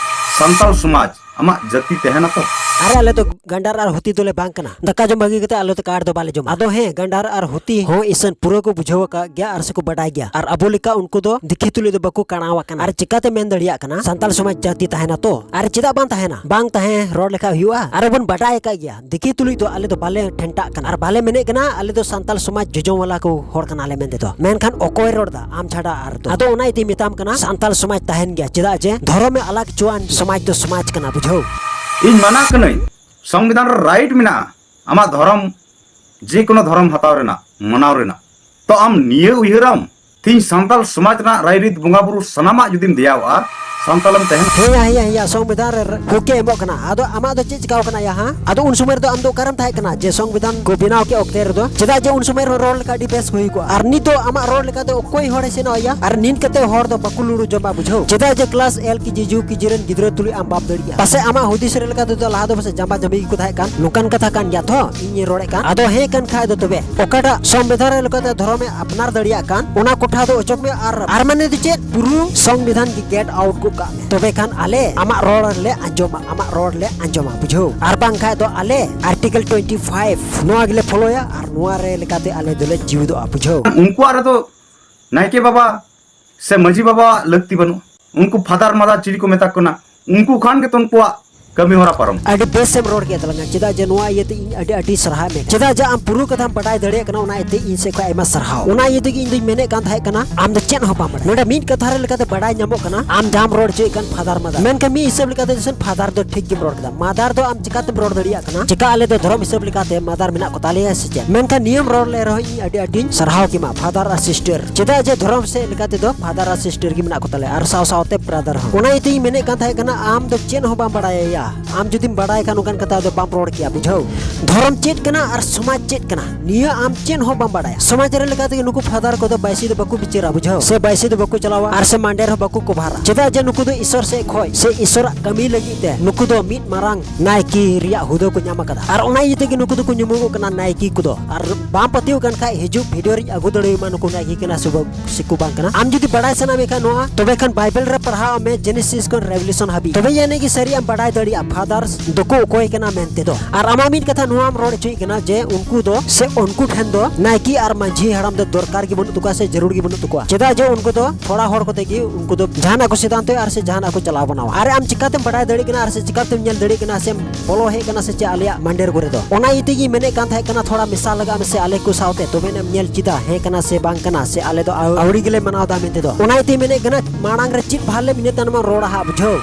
ᱥᱟᱱᱛᱟᱲ ᱥᱚᱢᱟᱡᱽ ᱟᱢᱟᱜ ᱡᱟᱹᱛᱤ ᱛᱟᱦᱮᱱᱟ ᱛᱚ? ᱟᱨᱮ ᱟᱞᱮ ᱫᱚ ᱜᱟᱱᱰᱟᱨ ᱟᱨ ᱦᱩᱛᱤ ᱫᱚᱞᱮ ᱵᱟᱝ ᱠᱟᱱᱟ᱾ ᱫᱟᱠᱟ ᱡᱚᱢ ᱵᱟᱹᱜᱤ ᱠᱟᱛᱮ ᱟᱞᱮ ᱫᱚ ᱠᱟᱴ ᱫᱚ ᱵᱟᱞᱮ ᱡᱚᱢᱟ᱾ ᱟᱫᱚ ᱦᱮᱸ, ᱜᱟᱱᱰᱟᱨ ᱟᱨ ᱦᱩᱛᱤ ᱦᱚᱸ ᱤᱥᱟᱹᱱ ᱯᱩᱨᱟᱹ ᱠᱚ ᱵᱩᱡᱷᱟᱹᱣ ᱟᱠᱟᱫ ᱜᱮᱭᱟ ᱟᱨ ᱥᱮᱠᱚ ᱵᱟᱰᱟᱭ ᱜᱮᱭᱟ᱾ ᱟᱨ ᱟᱵᱚ ᱞᱮᱠᱟ ᱩᱱᱠᱩ ᱫᱚ ᱫᱤᱠᱷᱤ ᱛᱩᱞᱩᱡ ᱫᱚ ᱵᱟᱠᱚ ᱠᱟᱬᱟᱣ ᱟᱠᱟᱱᱟ᱾ ᱟᱨ ᱪᱤᱠᱟᱛᱮ ᱢᱮᱱ ᱫᱟᱲᱮᱭᱟᱜ ᱠᱟᱱᱟ ᱥᱟᱱᱛᱟᱲ ᱥᱚᱢᱟᱡᱽ ᱡᱟᱹᱛᱤ ᱛᱟᱦᱮᱱᱟ ᱛᱚ? ᱟᱨ ᱪᱮᱫᱟᱜ ᱵᱟᱝ ᱛᱟᱦᱮᱱᱟ? ᱵᱟᱝ ᱛᱟᱦᱮᱸ ᱨᱚᱲ ᱞᱮᱠᱷᱟᱡ ᱦᱩᱭᱩᱜᱼᱟ? ᱟᱨ ᱵᱚᱱ ᱵᱟᱰᱟᱭ ᱟᱠᱟᱫ ᱜᱮᱭᱟ, ᱫᱤᱠᱷᱤ ᱛᱩᱞᱩᱡ ᱫᱚ ᱟᱞᱮ ᱫᱚ ᱵᱟᱞᱮ ᱴᱷᱮᱱᱴᱟᱜ ᱠᱟᱱᱟ ᱟᱨ ᱵᱟᱞᱮ ᱢᱮᱱᱮᱫ ᱠᱟᱱᱟ ᱟᱞᱮ ᱫᱚ ᱥᱟᱱᱛᱟᱲ ᱥᱚᱢᱟᱡᱽ ᱡᱚᱡᱚᱢ ᱣᱟᱞᱟ ᱠᱚ ᱦᱚᱲ ᱠᱟᱱᱟᱞᱮ ᱢᱮᱱᱛᱮ ᱫᱚ᱾ ᱢᱮᱱᱠᱷᱟᱱ ᱚᱠᱚᱭ ᱨᱚᱲ ᱫᱟ? ᱟᱢ ᱪᱷᱟᱰᱟ ᱟᱨ ᱫᱚ᱾ ᱟᱫᱚ ᱚᱱᱟ ᱤᱭᱟᱹᱛᱮᱧ ᱢᱮᱛᱟᱢ ᱠᱟᱱᱟ, ᱥᱟᱱᱛᱟᱲ ᱥᱚᱢᱟᱡᱽ ᱛᱟᱦᱮᱱ ᱜᱮᱭᱟ, ᱪᱮᱫᱟᱜ ᱡᱮ ᱫᱷᱚᱨᱚᱢ ᱮ ᱟᱞᱟᱜ ᱦᱚᱪᱚᱣᱟᱱ ᱥᱚᱢᱟᱡᱽ ᱫᱚ ᱥᱚᱢᱟᱡᱽ ᱠᱟᱱᱟ, ᱵᱩᱡᱷᱟᱹᱣ? ᱤᱧ ᱢᱟᱱᱟ ᱠᱟᱹᱱᱟᱹᱧ, ᱥᱚᱝᱵᱤᱫᱷᱟᱱ ᱨᱮ ᱨᱟᱭᱤᱴ ᱢᱮᱱᱟᱜᱼᱟ ᱟᱢᱟᱜ ᱫᱷᱚᱨᱚᱢ, ᱡᱮ ᱠᱳᱱᱳ ᱫᱷᱚᱨᱚᱢ ᱦᱟᱛᱟᱣ ᱨᱮᱱᱟᱜ, ᱢᱟᱱᱟᱣ ᱨᱮᱱᱟᱜ᱾ ᱛᱚ ᱟᱢ ᱱᱤᱭᱟᱹ ᱩᱭᱦᱟᱹᱨᱟᱢ, ᱛᱤᱦᱤᱧ ᱥᱟᱱᱛᱟᱲ ᱥᱚᱢᱟᱡᱽ ᱨᱮᱱᱟᱜ ᱨᱟᱭᱨᱤᱛ, ᱵᱚᱸᱜᱟ ᱵᱩᱨᱩ ᱥᱟᱱᱟᱢᱟᱜ ᱡᱩᱫᱤᱢ ᱫᱮᱭᱟᱣᱟᱜᱼᱟ, ᱥᱟᱱᱛᱟᱲᱮᱢ ᱛᱟᱦᱮᱱᱟ? ᱦᱮᱸᱭᱟ, ᱦᱮᱸᱭᱟ, ᱦᱮᱸᱭᱟ, ᱥᱚᱝᱵᱤᱫᱷᱟᱱ ᱨᱮ ᱦᱩᱠᱮ ᱮᱢᱚᱜ ᱠᱟᱱᱟ᱾ ᱟᱫᱚ ᱟᱢᱟᱜ ᱫᱚ ᱪᱮᱫ ᱪᱤᱠᱟᱣ ᱠᱟᱱᱟ ᱭᱟ, ᱦᱟᱸ? ᱟᱫᱚ ᱩᱱ ᱥᱚᱢᱚᱭ ᱨᱮᱫᱚ ᱟᱢ ᱫᱚ ᱚᱠᱟᱨᱮᱢ ᱛᱟᱦᱮᱸ ᱠᱟᱱᱟ ᱡᱮ ᱥᱚᱝᱵᱤᱫᱷᱟᱱ ᱠᱚ ᱵᱮᱱᱟᱣ ᱠᱮᱫ ᱚᱠᱛᱮ ᱨᱮᱫᱚ? ᱪᱮᱫᱟᱜ ᱡᱮ ᱩᱱ ᱥᱚᱢᱚᱭ ᱨᱮ ᱨᱚᱲ ᱞᱮᱠᱷᱟᱱ ᱟᱹᱰᱤ ᱵᱮᱥ ᱦᱩᱭ ᱠᱚᱜᱼᱟ᱾ ᱟᱨ ᱱᱤᱛ ᱫᱚ ᱟᱢᱟᱜ ᱨᱚᱲ ᱞᱮᱠᱟᱛᱮ ᱚᱠᱚᱭ ᱦᱚᱲᱮ ᱥᱮᱱᱚᱜ ᱟᱭᱟ? ᱟᱨ ᱱᱤᱛ ᱠᱟᱛᱮ ᱦᱚᱲ ᱫᱚ ᱵᱟᱠᱚ ᱞᱩᱲᱩ ᱡᱚᱢᱟ, ᱵᱩᱡᱷᱟᱹᱣ? ᱪᱮᱫᱟᱜ ᱡᱮ ᱠᱞᱟᱥ ᱮᱞ ᱠᱮ ᱡᱤ, ᱭᱩ ᱠᱮ ᱡᱤ ᱨᱮᱱ ᱜᱤᱫᱽᱨᱟᱹ ᱛᱩᱞᱩᱡ ᱟᱢ ᱵᱟᱯ ᱫᱟᱲᱮᱭᱟᱜᱼᱟ? ᱯᱟᱥᱮ ᱟᱢᱟᱜ ᱦᱩᱫᱤᱥ ᱨᱮ ᱞᱮᱠᱟ ᱛᱮᱫᱚ ᱞᱟᱦᱟ ᱫᱚ ᱯᱟᱥᱮ ᱡᱟᱢᱟ ᱡᱟᱹᱢᱤ ᱜᱮᱠᱚ ᱛᱟᱦᱮᱸ ᱠᱟᱱ, ᱱᱚᱝᱠᱟᱱ ᱠᱟᱛᱷᱟ ᱠᱟᱱ ᱜᱮᱭᱟ ᱛᱚ, ᱤᱧᱤᱧ ᱨᱚᱲᱮᱫ ᱠᱟᱱ᱾ ᱟᱫᱚ ᱦᱮᱸ ᱠᱟᱱ ᱠᱷᱟᱡ ᱫᱚ ᱛᱚᱵᱮ ᱚᱠᱟᱴᱟᱜ ᱥᱚᱝᱵᱤᱫᱷᱟᱱ ᱨᱮ ᱞᱮᱠᱟᱛᱮ ᱫᱷᱚᱨᱚᱢᱮ ᱟᱯᱱᱟᱨ ᱫᱟᱲᱮᱭᱟᱜ ᱠᱟᱱ, ᱚᱱᱟ ᱠᱚᱴᱷᱟ ᱫᱚ ᱚᱪᱚᱜ ᱢᱮ᱾ ᱟᱨ, ᱟᱨ ᱢᱟᱱᱮ ᱫᱚ ᱪᱮᱫ? ᱯᱩᱨᱩ ᱥᱚᱝᱵᱤᱫᱷᱟᱱ ᱜᱮ ᱜᱮᱴ ᱟᱣᱩᱴ ᱜᱚᱫ ᱠᱟᱜ ᱢᱮ, ᱛᱚᱵᱮ ᱠᱷᱟᱱ ᱟᱞᱮ ᱟᱢᱟᱜ ᱨᱚᱲ ᱞᱮ ᱟᱸᱡᱚᱢᱟ, ᱟᱢᱟᱜ ᱨᱚᱲ ᱞᱮ ᱟᱸᱡᱚᱢᱟ, ᱵᱩᱡᱷᱟᱹᱣ? ᱟᱨ ᱵᱟᱝᱠᱷᱟᱡ ᱫᱚ ᱟᱞᱮ ᱟᱨᱴᱤᱠᱮᱞ ᱴᱩᱭᱮᱱᱴᱤ ᱯᱷᱟᱭᱤᱵᱷ ᱱᱚᱣᱟ ᱜᱮᱞᱮ ᱯᱷᱚᱞᱳᱭᱟ ᱟᱨ ᱱᱚᱣᱟ ᱨᱮ ᱞᱮᱠᱟᱛᱮ ᱟᱞᱮ ᱫᱚᱞᱮ ᱡᱤᱣᱤᱫᱚᱜᱼᱟ, ᱵᱩᱡᱷᱟᱹᱣ? ᱩᱱᱠᱩᱣᱟᱜ ᱨᱮᱫᱚ ᱱᱟᱭᱠᱮ ᱵᱟᱵᱟ ᱥᱮ ᱢᱟᱹᱡᱷᱤ ᱵᱟᱵᱟᱣᱟᱜ ᱞᱟᱹᱠᱛᱤ ᱵᱟᱹᱱᱩᱜᱼᱟ᱾ ᱩᱱᱠᱩ ᱯᱷᱟᱫᱟᱨ ᱢᱟᱫᱟᱨ ᱪᱤᱞᱤ ᱠᱚ ᱢᱮᱛᱟ ᱠᱚ ᱠᱟᱱᱟ, ᱩᱱᱠᱩ ᱠᱷᱟᱱ ᱜᱮᱛᱚ ᱩᱱᱠᱩᱣᱟᱜ ᱠᱟᱹᱢᱤ ᱦᱚᱨᱟ ᱯᱟᱨᱚᱢ᱾ ᱟᱹᱰᱤ ᱵᱮᱥ ᱮᱢ ᱨᱚᱲ ᱠᱮᱫ ᱛᱟᱞᱟᱝᱟ, ᱪᱮᱫᱟᱜ ᱡᱮ ᱱᱚᱣᱟ ᱤᱭᱟᱹᱛᱮ ᱤᱧ ᱟᱹᱰᱤ ᱟᱹᱰᱤ ᱥᱟᱨᱦᱟᱣ ᱢᱮ, ᱪᱮᱫᱟᱜ ᱡᱮ ᱟᱢ ᱯᱩᱨᱟᱹ ᱠᱟᱛᱷᱟᱢ ᱵᱟᱰᱟᱭ ᱫᱟᱲᱮᱭᱟᱜ ᱠᱟᱱᱟ, ᱚᱱᱟ ᱤᱭᱟᱹᱛᱮ ᱤᱧ ᱥᱮᱫ ᱠᱷᱚᱱ ᱟᱭᱢᱟ ᱥᱟᱨᱦᱟᱣ᱾ ᱚᱱᱟ ᱤᱭᱟᱹ ᱛᱮᱜᱮ ᱤᱧ ᱫᱩᱧ ᱢᱮᱱᱮᱫ ᱠᱟᱱ ᱛᱟᱦᱮᱸ ᱠᱟᱱᱟ, ᱟᱢ ᱫᱚ ᱪᱮᱫ ᱦᱚᱸ ᱵᱟᱢ ᱵᱟᱰᱟᱭᱟ᱾ ᱱᱚᱰᱮ ᱢᱤᱫ ᱠᱟᱛᱷᱟ ᱨᱮ ᱞᱮᱠᱟᱛᱮ ᱵᱟᱰᱟᱭ ᱧᱟᱢᱚᱜ ᱠᱟᱱᱟ, ᱟᱢ ᱡᱟᱦᱟᱸᱢ ᱨᱚᱲ ᱦᱚᱪᱚᱭᱮᱫ ᱠᱟᱱ ᱯᱷᱟᱫᱟᱨ ᱢᱟᱫᱟᱨ, ᱢᱮᱱᱠᱷᱟᱱ ᱢᱤᱫ ᱦᱤᱥᱟᱹᱵ ᱞᱮᱠᱟᱛᱮ ᱡᱮᱥᱮᱱ ᱯᱷᱟᱫᱟᱨ ᱫᱚ ᱴᱷᱤᱠ ᱜᱮᱢ ᱨᱚᱲ ᱠᱮᱫᱟ᱾ ᱢᱟᱫᱟᱨ ᱫᱚ ᱟᱢ ᱪᱤᱠᱟᱛᱮᱢ ᱨᱚᱲ ᱫᱟᱲᱮᱭᱟᱜ ᱠᱟᱱᱟ? ᱪᱤᱠᱟ ᱟᱞᱮ ᱫᱚ ᱫᱷᱚᱨᱚᱢ ᱦᱤᱥᱟᱹᱵ ᱞᱮᱠᱟᱛᱮ ᱢᱟᱫᱟᱨ ᱢᱮᱱᱟᱜ ᱠᱚ ᱛᱟᱞᱮᱭᱟ ᱥᱮ ᱪᱮᱫ? ᱢᱮᱱᱠᱷᱟᱱ ᱱᱤᱭᱟᱹᱢ ᱨᱚᱲ ᱞᱮ ᱨᱮᱦᱚᱸ ᱤᱧ ᱟᱹᱰᱤ ᱟᱹᱰᱤᱧ ᱥᱟᱨᱦᱟᱣ ᱠᱮᱢᱟ, ᱯᱷᱟᱫᱟᱨ ᱟᱨ ᱥᱤᱥᱴᱟᱨ᱾ ᱪᱮᱫᱟᱜ ᱡᱮ ᱫᱷᱚᱨᱚᱢ ᱥᱮᱫ ᱞᱮᱠᱟ ᱛᱮᱫᱚ ᱯᱷᱟᱫᱟᱨ ᱟᱨ ᱥᱤᱥᱴᱟᱨ ᱜᱮ ᱢᱮᱱᱟᱜ ᱠᱚ ᱛᱟᱞᱮᱭᱟ, ᱟᱨ ᱥᱟᱶ ᱥᱟᱶᱛᱮ ᱵᱨᱟᱫᱟᱨ ᱦᱚᱸ᱾ ᱚᱱᱟ ᱤᱭᱟᱹᱛᱮᱧ ᱢᱮᱱᱮᱫ ᱠᱟᱱ ᱛᱟᱦᱮᱸ ᱠᱟᱱᱟ, ᱟᱢ ᱫᱚ ᱪᱮᱫ ᱦᱚᱸ ᱵᱟᱢ ᱵᱟᱲᱟᱭᱟ᱾ ᱟᱢ ᱡᱩᱫᱤᱢ ᱵᱟᱲᱟᱭ ᱠᱷᱟᱱ ᱚᱱᱠᱟᱱ ᱠᱟᱛᱷᱟ ᱫᱚ ᱵᱟᱢ ᱨᱚᱲ ᱠᱮᱭᱟ, ᱵᱩᱡᱷᱟᱹᱣ? ᱫᱷᱚᱨᱚᱢ ᱪᱮᱫ ᱠᱟᱱᱟ ᱟᱨ ᱥᱚᱢᱟᱡᱽ ᱪᱮᱫ ᱠᱟᱱᱟ, ᱱᱤᱭᱟᱹ ᱟᱢ ᱪᱮᱫ ᱦᱚᱸ ᱵᱟᱢ ᱵᱟᱲᱟᱭᱟ᱾ ᱥᱚᱢᱟᱡᱽ ᱨᱮ ᱞᱮᱠᱟ ᱛᱮᱜᱮ ᱱᱩᱠᱩ ᱯᱷᱟᱫᱟᱨ ᱠᱚᱫᱚ ᱵᱟᱭᱥᱤ ᱫᱚ ᱵᱟᱠᱚ ᱵᱤᱪᱟᱹᱨᱟ, ᱵᱩᱡᱷᱟᱹᱣ? ᱥᱮ ᱵᱟᱭᱥᱤ ᱫᱚ ᱵᱟᱠᱚ ᱪᱟᱞᱟᱣᱟ ᱟᱨ ᱥᱮ ᱢᱟᱱᱰᱮᱨ ᱦᱚᱸ ᱵᱟᱠᱚ ᱠᱚᱵᱷᱟᱨᱟ᱾ ᱪᱮᱫᱟᱜ ᱡᱮ ᱱᱩᱠᱩ ᱫᱚ ᱤᱥᱚᱨ ᱥᱮᱫ ᱠᱷᱚᱡ ᱥᱮ ᱤᱥᱚᱨᱟᱜ ᱠᱟᱹᱢᱤ ᱞᱟᱹᱜᱤᱫ ᱛᱮ ᱱᱩᱠᱩ ᱫᱚ ᱢᱤᱫ ᱢᱟᱨᱟᱝ ᱱᱟᱭᱠᱮ ᱨᱮᱭᱟᱜ ᱦᱩᱫᱟᱹ ᱠᱚ ᱧᱟᱢ ᱟᱠᱟᱫᱟ᱾ ᱟᱨ ᱚᱱᱟ ᱤᱭᱟᱹ ᱛᱮᱜᱮ ᱱᱩᱠᱩ ᱫᱚᱠᱚ ᱧᱩᱢᱩᱜᱚᱜ ᱠᱟᱱᱟ ᱱᱟᱭᱠᱮ ᱠᱚᱫᱚ᱾ ᱟᱨ ᱵᱟᱢ ᱯᱟᱹᱛᱭᱟᱹᱣ ᱠᱟᱱ ᱠᱷᱟᱡ ᱦᱤᱡᱩᱜ ᱵᱷᱤᱰᱤᱭᱳ ᱨᱤᱧ ᱟᱹᱜᱩ ᱫᱟᱲᱮᱭᱟᱢᱟ ᱱᱩᱠᱩ ᱱᱟᱭᱠᱮ ᱠᱟᱱᱟ ᱥᱮ ᱵᱟᱝ, ᱥᱮ ᱠᱚ ᱵᱟᱝ ᱠᱟᱱᱟ᱾ ᱟᱢ ᱡᱩᱫᱤ ᱵᱟᱲᱟᱭ ᱥᱟᱱᱟ ᱢᱮ ᱠᱷᱟᱱ ᱱᱚᱣᱟ, ᱛᱚᱵᱮ ᱠᱷᱟᱱ ᱵᱟᱭᱵᱮᱞ ᱨᱮ ᱯᱟᱲᱦᱟᱣ ᱢᱮ, ᱡᱮᱱᱮᱥᱤᱥ ᱠᱷᱚᱱ ᱨᱮᱵᱷᱮᱞᱮᱥᱚᱱ ᱦᱟᱹᱵᱤᱡ᱾ ᱛᱚᱵᱮ ᱟᱹᱱᱤᱡ ᱜᱮ ᱥᱟᱹᱨᱤ ᱟᱢ ᱵᱟᱰᱟᱭ ᱫᱟᱲᱮᱭᱟᱜᱼᱟ ᱯᱷᱟᱫᱟᱨᱥ ᱫᱚᱠᱚ ᱚᱠᱚᱭ ᱠᱟᱱᱟ ᱢᱮᱱᱛᱮ ᱫᱚ᱾ ᱟᱨ ᱟᱢᱟᱜ ᱢᱤᱫ ᱠᱟᱛᱷᱟ ᱱᱚᱣᱟᱢ ᱨᱚᱲ ᱦᱚᱪᱚᱭᱮᱫ ᱠᱟᱱᱟ ᱡᱮ ᱩᱱᱠᱩ ᱫᱚ ᱥᱮ ᱩᱱᱠᱩ ᱴᱷᱮᱱ ᱫᱚ ᱱᱟᱭᱠᱮ ᱟᱨ ᱢᱟᱹᱡᱷᱤ ᱦᱟᱲᱟᱢ ᱫᱚ ᱫᱚᱨᱠᱟᱨ ᱜᱮ ᱵᱟᱹᱱᱩᱜ ᱛᱟᱠᱚᱣᱟ ᱥᱮ ᱡᱟᱹᱨᱩᱲ ᱜᱮ ᱵᱟᱹᱱᱩᱜ ᱛᱟᱠᱚᱣᱟ᱾ ᱪᱮᱫᱟᱜ ᱡᱮ ᱩᱱᱠᱩ ᱫᱚ ᱛᱷᱚᱲᱟ ᱦᱚᱲ ᱠᱚᱛᱮ ᱜᱮ ᱩᱱᱠᱩ ᱫᱚ ᱡᱟᱦᱟᱱᱟᱜ ᱠᱚ ᱥᱤᱫᱷᱟᱱᱛᱚᱭᱟ ᱟᱨ ᱥᱮ ᱡᱟᱦᱟᱱᱟᱜ ᱠᱚ ᱪᱟᱞᱟᱣ ᱵᱟᱱᱟᱣᱟ᱾ ᱟᱨ ᱟᱢ ᱪᱤᱠᱟᱛᱮᱢ ᱵᱟᱰᱟᱭ ᱫᱟᱲᱮᱭᱟᱜ ᱠᱟᱱᱟ ᱟᱨ ᱥᱮ ᱪᱤᱠᱟᱛᱮᱢ ᱧᱮᱞ ᱫᱟᱲᱮᱭᱟᱜ ᱠᱟᱱᱟ ᱥᱮᱢ ᱵᱚᱞᱚ ᱦᱮᱡ ᱠᱟᱱᱟ ᱥᱮ ᱪᱮᱫ ᱟᱞᱮᱭᱟᱜ ᱢᱟᱱᱰᱮᱨ ᱠᱚᱨᱮ ᱫᱚ? ᱚᱱᱟ ᱤᱭᱟᱹ ᱛᱮᱜᱮ ᱢᱮᱱᱮᱫ ᱠᱟᱱ ᱛᱟᱦᱮᱸ ᱠᱟᱱᱟ, ᱛᱷᱚᱲᱟ ᱢᱮᱥᱟ ᱞᱟᱜᱟᱜ ᱢᱮᱥᱮ ᱟᱞᱮ ᱠᱚ ᱥᱟᱶᱛᱮ, ᱛᱚᱵᱮ ᱮᱱᱮᱢ ᱧᱮᱞ ᱪᱮᱫᱟ ᱦᱮᱸ ᱠᱟᱱᱟ ᱥᱮ ᱵᱟᱝ ᱠᱟᱱᱟ, ᱥᱮ ᱟᱞᱮ ᱫᱚ ᱟᱹᱣ-, ᱟᱹᱣᱲᱤ ᱜᱮᱞᱮ ᱢᱟᱱᱟᱣ ᱮᱫᱟ ᱢᱮᱱᱛᱮ ᱫᱚ᱾ ᱚᱱᱟ ᱤᱭᱟᱹ ᱛᱮ ᱢᱮᱱᱮᱫ ᱠᱟᱱᱟ, ᱢᱟᱲᱟᱝ ᱨᱮ ᱪᱮᱫ ᱵᱷᱟᱞᱮᱢ ᱤᱱᱟᱹ ᱛᱟᱭᱱᱚᱢ ᱨᱚᱲᱟ ᱦᱟᱸᱜ, ᱵᱩᱡᱷᱟᱹᱣ?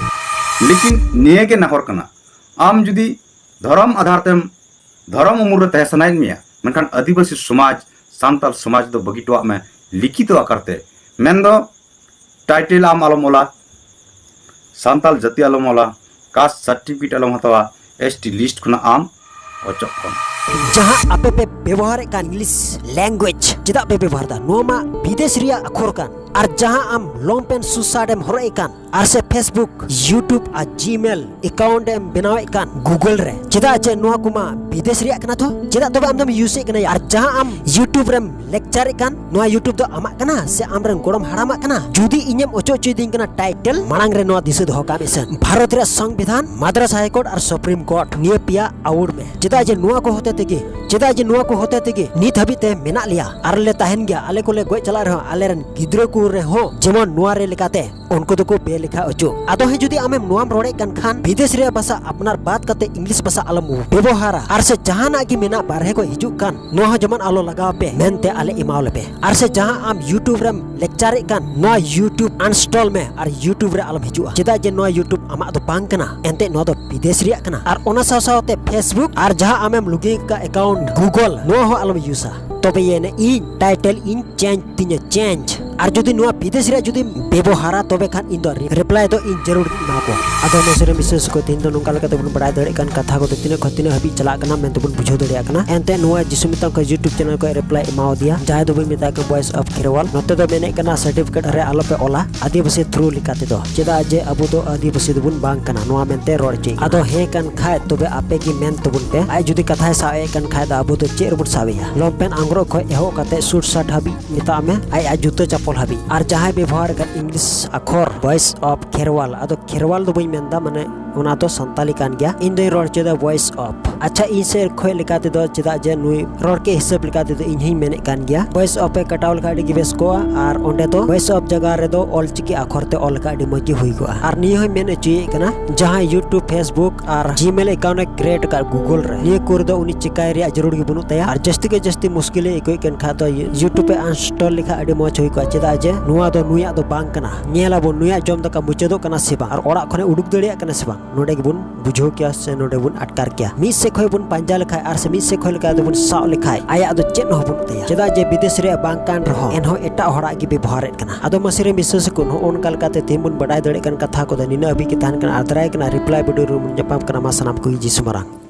ᱞᱮᱠᱤᱱ ᱱᱤᱭᱟᱹ ᱜᱮ ᱱᱟᱦᱚᱨ ᱠᱟᱱᱟ, ᱟᱢ ᱡᱩᱫᱤ ᱫᱷᱚᱨᱚᱢ ᱟᱫᱷᱟᱨ ᱛᱮᱢ, ᱫᱷᱚᱨᱚᱢ ᱩᱢᱩᱞ ᱨᱮ ᱛᱟᱦᱮᱸ ᱥᱟᱱᱟᱭᱮᱫ ᱢᱮᱭᱟ, ᱢᱮᱱᱠᱷᱟᱱ ᱟᱹᱫᱤᱵᱟᱹᱥᱤ ᱥᱚᱢᱟᱡᱽ, ᱥᱟᱱᱛᱟᱲ ᱥᱚᱢᱟᱡᱽ ᱫᱚ ᱵᱟᱹᱜᱤ ᱦᱚᱴᱚᱣᱟᱜ ᱢᱮ ᱞᱤᱠᱷᱤᱛᱚ ᱟᱠᱟᱨ ᱛᱮ᱾ ᱢᱮᱱᱫᱚ ᱴᱟᱭᱴᱮᱞ ᱟᱢ ᱟᱞᱚᱢ ᱚᱞᱟ, ᱥᱟᱱᱛᱟᱲ ᱡᱟᱹᱛᱤ ᱟᱞᱚᱢ ᱚᱞᱟ, ᱠᱟᱥᱴ ᱥᱟᱨᱴᱤᱯᱷᱤᱠᱮᱴ ᱟᱞᱚᱢ ᱦᱟᱛᱟᱣᱟ, ᱮᱥ ᱴᱤ ᱞᱤᱥᱴ ᱠᱷᱚᱱᱟᱜ ᱟᱢ ᱚᱪᱚᱜ ᱠᱚᱢ᱾ ᱡᱟᱦᱟᱸ ᱟᱯᱮ ᱯᱮ ᱵᱮᱵᱚᱦᱟᱨᱮᱫ ᱠᱟᱱ ᱤᱝᱞᱤᱥ ᱞᱮᱝᱜᱩᱭᱮᱡᱽ ᱪᱮᱫᱟᱜ ᱯᱮ ᱵᱮᱵᱚᱦᱟᱨ ᱮᱫᱟ? ᱱᱚᱣᱟ ᱢᱟ ᱵᱤᱫᱮᱥ ᱨᱮᱭᱟᱜ ᱟᱠᱷᱚᱨ ᱠᱟᱱ᱾ ᱟᱨ ᱡᱟᱦᱟᱸ ᱟᱢ ᱞᱚᱝ ᱯᱮᱱᱴ ᱥᱩ ᱥᱟᱨᱴ ᱮᱢ ᱦᱚᱨᱚᱜ ᱮᱫ ᱠᱟᱱ, ᱟᱨ ᱥᱮ Facebook, YouTube ᱟᱨ Gmail account ᱮᱢ ᱵᱮᱱᱟᱣᱮᱫ ᱠᱟᱱ Google ᱨᱮ, ᱪᱮᱫᱟᱜ ᱡᱮ ᱱᱚᱣᱟ ᱠᱚᱢᱟ ᱵᱤᱫᱮᱥ ᱨᱮᱭᱟᱜ ᱠᱟᱱᱟ᱾ ᱛᱚ ᱪᱮᱫᱟᱜ ᱛᱚᱵᱮ ᱟᱢ ᱫᱚᱢ ᱤᱭᱩᱡᱮᱫ ᱠᱟᱱᱟ? ᱟᱨ ᱡᱟᱦᱟᱸ ᱟᱢ YouTube ᱨᱮᱢ lecture ᱮᱫ ᱠᱟᱱ, ᱱᱚᱣᱟ YouTube ᱫᱚ ᱟᱢᱟᱜ ᱠᱟᱱᱟ ᱥᱮ ᱟᱢ ᱨᱮᱱ ᱜᱚᱲᱚᱢ ᱦᱟᱲᱟᱢᱟᱜ ᱠᱟᱱᱟ? ᱡᱩᱫᱤ ᱤᱧᱮᱢ ᱚᱪᱚ ᱦᱚᱪᱚᱭᱮᱫᱤᱧ ᱠᱟᱱᱟ title, ᱢᱟᱲᱟᱝ ᱨᱮ ᱱᱚᱣᱟ ᱫᱤᱥᱟᱹ ᱫᱚᱦᱚ ᱠᱟᱜ ᱢᱮ ᱥᱮ, ᱵᱷᱟᱨᱚᱛ ᱨᱮᱭᱟᱜ ᱥᱚᱝᱵᱤᱫᱷᱟᱱ, ᱢᱟᱫᱽᱨᱟᱥ High Court ᱟᱨ Supreme Court, ᱱᱤᱭᱟᱹ ᱯᱮᱭᱟ ᱟᱣᱩᱲ ᱢᱮ᱾ ᱪᱮᱫᱟᱜ ᱡᱮ ᱱᱚᱣᱟ ᱠᱚ ᱦᱚᱛᱮ ᱛᱮᱜᱮ, ᱪᱮᱫᱟᱜ ᱡᱮ ᱱᱚᱣᱟ ᱠᱚ ᱦᱚᱛᱮ ᱛᱮᱜᱮ ᱱᱤᱛ ᱦᱟᱹᱵᱤᱡ ᱛᱮ ᱢᱮᱱᱟᱜ ᱞᱮᱭᱟ ᱟᱨ ᱞᱮ ᱛᱟᱦᱮᱱ ᱜᱮᱭᱟ᱾ ᱟᱞᱮ ᱠᱚᱞᱮ ᱜᱚᱡ ᱪᱟᱞᱟᱜ ᱨᱮᱦᱚᱸ ᱟᱞᱮᱨᱮᱱ ᱜᱤᱫᱽᱨᱟᱹ ᱠᱚ ᱨᱮᱦᱚᱸ ᱡᱮᱢᱚᱱ ᱱᱚᱣᱟ ᱨᱮ ᱞᱮᱠᱟᱛᱮ ᱩᱱᱠᱩ ᱫᱚᱠᱚ ᱵᱮᱞᱮᱠᱷᱟ ᱚᱪᱚᱜ᱾ ᱟᱫᱚ ᱦᱮᱸ, ᱡᱩᱫᱤ ᱟᱢᱮᱢ ᱱᱚᱣᱟᱢ ᱨᱚᱲᱮᱫ ᱠᱟᱱ ᱠᱷᱟᱱ, ᱵᱤᱫᱮᱥ ᱨᱮᱭᱟᱜ ᱵᱷᱟᱥᱟ ᱟᱯᱱᱟᱨ ᱵᱟᱫ ᱠᱟᱛᱮ ᱤᱝᱞᱤᱥ ᱵᱷᱟᱥᱟ ᱟᱞᱚᱢ ᱵᱮᱵᱚᱦᱟᱨᱟ, ᱟᱨ ᱥᱮ ᱡᱟᱦᱟᱱᱟᱜ ᱜᱮ ᱢᱮᱱᱟᱜ ᱵᱟᱨᱦᱮ ᱠᱷᱚᱱ ᱦᱤᱡᱩᱜ ᱠᱟᱱ, ᱱᱚᱣᱟ ᱦᱚᱸ ᱡᱮᱢᱚᱱ ᱟᱞᱚ ᱞᱟᱜᱟᱣ ᱯᱮ ᱢᱮᱱᱛᱮ ᱟᱞᱮ ᱮᱢᱟᱣ ᱞᱮᱯᱮ᱾ ᱟᱨ ᱥᱮ ᱡᱟᱦᱟᱸ ᱟᱢ YouTube ᱨᱮᱢ lecture ᱮᱫ ᱠᱟᱱ, ᱱᱚᱣᱟ YouTube uninstall ᱢᱮ ᱟᱨ YouTube ᱨᱮ ᱟᱞᱚᱢ ᱦᱤᱡᱩᱜᱼᱟ, ᱪᱮᱫᱟᱜ ᱡᱮ ᱱᱚᱣᱟ YouTube ᱟᱢᱟᱜ ᱫᱚ ᱵᱟᱝ ᱠᱟᱱᱟ, ᱮᱱᱛᱮ ᱱᱚᱣᱟ ᱫᱚ ᱵᱤᱫᱮᱥ ᱨᱮᱭᱟᱜ ᱠᱟᱱᱟ᱾ ᱟᱨ ᱚᱱᱟ ᱥᱟᱶ ᱥᱟᱶᱛᱮ Facebook ᱟᱨ ᱡᱟᱦᱟᱸ ᱟᱢᱮᱢ login ᱟᱠᱟᱫ account Google, ᱱᱚᱣᱟ ᱦᱚᱸ ᱟᱞᱚᱢ ᱤᱭᱩᱡᱟ᱾ ᱛᱚᱵᱮ ᱭᱮᱱᱮ ᱤᱧ title ᱤᱧ change ᱛᱤᱧᱟᱹ, change᱾ ᱟᱨ ᱡᱩᱫᱤ ᱱᱚᱣᱟ ᱵᱤᱫᱮᱥ ᱨᱮᱭᱟᱜ ᱡᱩᱫᱤᱢ ᱵᱮᱵᱚᱦᱟᱨᱟ, ᱛᱚᱵᱮ ᱠᱷᱟᱱ ᱤᱧ ᱫᱚ reply ᱫᱚ ᱤᱧ ᱡᱟᱹᱨᱩᱲ ᱜᱤᱧ ᱮᱢᱟ ᱠᱚᱣᱟ᱾ ᱟᱫᱚ ᱢᱟᱥᱮ ᱨᱮ ᱵᱤᱥᱮᱥ ᱠᱚ ᱛᱮᱦᱮᱧ ᱫᱚ ᱱᱚᱝᱠᱟ ᱞᱮᱠᱟᱛᱮ ᱵᱚᱱ ᱵᱟᱲᱟᱭ ᱫᱟᱲᱮᱭᱟᱜ ᱠᱟᱱ ᱠᱟᱛᱷᱟ ᱠᱚᱫᱚ ᱛᱤᱱᱟᱹᱜ ᱠᱷᱚᱱ ᱛᱤᱱᱟᱹᱜ ᱦᱟᱹᱵᱤᱡ ᱪᱟᱞᱟᱜ ᱠᱟᱱᱟ ᱢᱮᱱᱛᱮ ᱵᱚᱱ ᱵᱩᱡᱷᱟᱹᱣ ᱫᱟᱲᱮᱭᱟᱜ ᱠᱟᱱᱟ᱾ ᱮᱱᱛᱮ ᱱᱚᱣᱟ ᱡᱤᱥᱩ ᱢᱮᱛᱟᱢ ᱠᱷᱚᱱ YouTube channel ᱠᱷᱚᱱ reply ᱮᱢᱟᱣ ᱫᱮᱭᱟ, ᱡᱟᱦᱟᱸᱭ ᱫᱚ ᱵᱚᱱ ᱢᱮᱛᱟᱭ ᱠᱟᱱᱟ Voice of Kherwal᱾ ᱱᱚᱛᱮ ᱫᱚ ᱢᱮᱱᱮᱫ ᱠᱟᱱᱟ certificate ᱨᱮ ᱟᱞᱚᱯᱮ ᱚᱞᱟ ᱟᱹᱫᱤᱵᱟᱹᱥᱤ through ᱞᱮᱠᱟ ᱛᱮᱫᱚ, ᱪᱮᱫᱟᱜ ᱡᱮ ᱟᱵᱚ ᱫᱚ ᱟᱹᱫᱤᱵᱟᱹᱥᱤ ᱫᱚᱵᱚᱱ ᱵᱟᱝ ᱠᱟᱱᱟ, ᱱᱚᱣᱟ ᱢᱮᱱᱛᱮ ᱨᱚᱲ ᱦᱚᱪᱚᱭ᱾ ᱟᱫᱚ ᱦᱮᱸ ᱠᱟᱱ ᱠᱷᱟᱡ ᱛᱚᱵᱮ ᱟᱯᱮ ᱜᱮ ᱢᱮᱱ ᱛᱟᱵᱚᱱ ᱯᱮ, ᱟᱡ ᱡᱩᱫᱤ ᱠᱟᱛᱷᱟᱭ ᱥᱟᱵ ᱮᱫ ᱠᱟᱱ ᱠᱷᱟᱡ ᱫᱚ ᱟᱵᱚ ᱫᱚ ᱪᱮᱫ ᱨᱮᱵᱚᱱ ᱥᱟᱵ ᱮᱭᱟ? ᱞᱚᱢᱯᱮᱱ ᱟᱝᱨᱚᱜ ᱠᱷᱚᱱ ᱮᱦᱚᱵ ᱠᱟᱛᱮ ᱥᱩᱴ ᱥᱟᱴ ᱦᱟᱹᱵᱤᱡ ᱢᱮᱛᱟᱜ ᱢᱮ, ᱟᱡ ᱟᱡ ᱡᱩᱛᱟᱹ ᱪᱟᱯᱚᱞ ᱦᱟᱹᱵᱤᱡ᱾ ᱟᱨ ᱡᱟᱦᱟᱸᱭ ᱵᱮᱵᱚᱦᱟᱨ ᱠᱟᱱ ᱤᱝᱞᱤᱥ ᱟᱠᱷᱚᱨ Voice of Kherwal, ᱟᱫᱚ ᱠᱷᱮᱨᱣᱟᱞ ᱫᱚ ᱵᱟᱹᱧ ᱢᱮᱱᱫᱟ, ᱢᱟᱱᱮ ᱚᱱᱟ ᱫᱚ ᱥᱟᱱᱛᱟᱞᱤ ᱠᱟᱱ ᱜᱮᱭᱟ᱾ ᱤᱧ ᱫᱚᱧ ᱨᱚᱲ ᱦᱚᱪᱚᱭᱮᱫᱟ Voice of᱾ ᱟᱪᱪᱷᱟ, ᱤᱧ ᱥᱮᱫ ᱠᱷᱚᱱ ᱞᱮᱠᱟ ᱛᱮᱫᱚ, ᱪᱮᱫᱟᱜ ᱡᱮ ᱱᱩᱭ ᱨᱚᱲ ᱠᱮᱫ ᱦᱤᱥᱟᱹᱵ ᱞᱮᱠᱟ ᱛᱮᱫᱚ ᱤᱧ ᱦᱚᱧ ᱢᱮᱱᱮᱫ ᱠᱟᱱ ᱜᱮᱭᱟ, Voice of ᱮ ᱠᱟᱴᱟᱣ ᱞᱮᱠᱷᱟᱱ ᱟᱹᱰᱤ ᱜᱮ ᱵᱮᱥ ᱠᱚᱜᱼᱟ᱾ ᱟᱨ ᱚᱸᱰᱮ ᱫᱚ Voice of ᱡᱟᱭᱜᱟ ᱨᱮᱫᱚ ᱚᱞ ᱪᱤᱠᱤ ᱟᱠᱷᱚᱨ ᱛᱮ ᱚᱞ ᱞᱮᱠᱷᱟᱱ ᱟᱹᱰᱤ ᱢᱚᱡᱽ ᱜᱮ ᱦᱩᱭ ᱠᱚᱜᱼᱟ᱾ ᱟᱨ ᱱᱤᱭᱟᱹ ᱦᱚᱧ ᱢᱮᱱ ᱦᱚᱪᱚᱭᱮᱫ ᱠᱟᱱᱟ, ᱡᱟᱦᱟᱸᱭ YouTube, Facebook ᱟᱨ Gmail account ᱮ create ᱟᱠᱟᱫ Google ᱨᱮ, ᱱᱤᱭᱟᱹ ᱠᱚᱨᱮ ᱫᱚ ᱩᱱᱤ ᱪᱤᱠᱟᱭ ᱨᱮᱭᱟᱜ ᱡᱟᱹᱨᱩᱲ ᱜᱮ ᱵᱟᱹᱱᱩᱜ ᱛᱟᱭᱟ᱾ ᱟᱨ ᱡᱟᱹᱥᱛᱤ ᱜᱮ ᱡᱟᱹᱥᱛᱤ ᱢᱩᱥᱠᱤᱞᱮ ᱟᱹᱭᱠᱟᱹᱣᱮᱫ ᱠᱟᱱ ᱠᱷᱟᱡ ᱫᱚ YouTube ᱮ uninstall ᱞᱮᱠᱷᱟᱡ ᱟᱹᱰᱤ ᱢᱚᱡᱽ ᱦᱩᱭ ᱠᱚᱜᱼᱟ, ᱪᱮᱫᱟᱜ ᱡᱮ ᱱᱚᱣᱟ ᱫᱚ ᱱᱩᱭᱟᱜ ᱫᱚ ᱵᱟᱝ ᱠᱟᱱᱟ᱾ ᱧᱮᱞ ᱟᱵᱚᱱ ᱱᱩᱭᱟᱜ ᱡᱚᱢ ᱫᱟᱠᱟ ᱢᱩᱪᱟᱹᱫᱚᱜ ᱠᱟᱱᱟ ᱥᱮ ᱵᱟᱝ, ᱟᱨ ᱚᱲᱟᱜ ᱠᱷᱚᱱᱮ ᱩᱰᱩᱠ ᱫᱟᱲᱮᱭᱟᱜ ᱠᱟᱱᱟ ᱥᱮ ᱵᱟᱝ, ᱱᱚᱰᱮ ᱜᱮᱵᱚᱱ ᱵᱩᱡᱷᱟᱹᱣ ᱠᱮᱭᱟ ᱥᱮ ᱱᱚᱰᱮ ᱵᱚᱱ ᱟᱴᱠᱟᱨ ᱠᱮᱭᱟ᱾ ᱢᱤᱫ ᱥᱮᱫ ᱠᱷᱚᱱ ᱵᱚᱱ ᱯᱟᱸᱡᱟ ᱞᱮᱠᱷᱟᱡ ᱟᱨ ᱥᱮ ᱢᱤᱫ ᱥᱮᱫ ᱠᱷᱚᱱ ᱞᱮᱠᱟ ᱫᱚᱵᱚᱱ ᱥᱟᱵ ᱞᱮᱠᱷᱟᱡ, ᱟᱭᱟᱜ ᱫᱚ ᱪᱮᱫ ᱦᱚᱸ ᱵᱟᱹᱱᱩᱜ ᱛᱟᱭᱟ, ᱪᱮᱫᱟᱜ ᱡᱮ ᱵᱤᱫᱮᱥ ᱨᱮᱭᱟᱜ ᱵᱟᱝ ᱠᱟᱱ ᱨᱮᱦᱚᱸ ᱮᱱᱦᱚᱸ ᱮᱴᱟᱜ ᱦᱚᱲᱟᱜ ᱜᱮ ᱵᱮᱵᱚᱦᱟᱨᱮᱫ ᱠᱟᱱᱟ᱾ ᱟᱫᱚ ᱢᱟᱥᱮ ᱨᱮ ᱵᱤᱥᱥᱟᱹᱥ ᱠᱚ, ᱱᱚᱜᱼᱚ ᱱᱚᱝᱠᱟ ᱞᱮᱠᱟᱛᱮ ᱛᱮᱦᱮᱧ ᱵᱚᱱ ᱵᱟᱰᱟᱭ ᱫᱟᱲᱮᱭᱟᱜ ᱠᱟᱱ ᱠᱟᱛᱷᱟ ᱠᱚᱫᱚ ᱱᱤᱱᱟᱹᱜ ᱦᱟᱹᱵᱤᱡ ᱜᱮ ᱛᱟᱦᱮᱱ ᱠᱟᱱᱟ᱾ ᱟᱨ ᱫᱟᱨᱟᱭ ᱠᱟᱱᱟ reply video ᱨᱮ ᱵᱚᱱ ᱧᱟᱯᱟᱢ ᱠᱟᱱᱟ᱾ ᱢᱟ ᱥᱟᱱᱟᱢ ᱠᱚᱜᱮ ᱡᱤᱥᱩ ᱢᱟᱨᱟᱝ᱾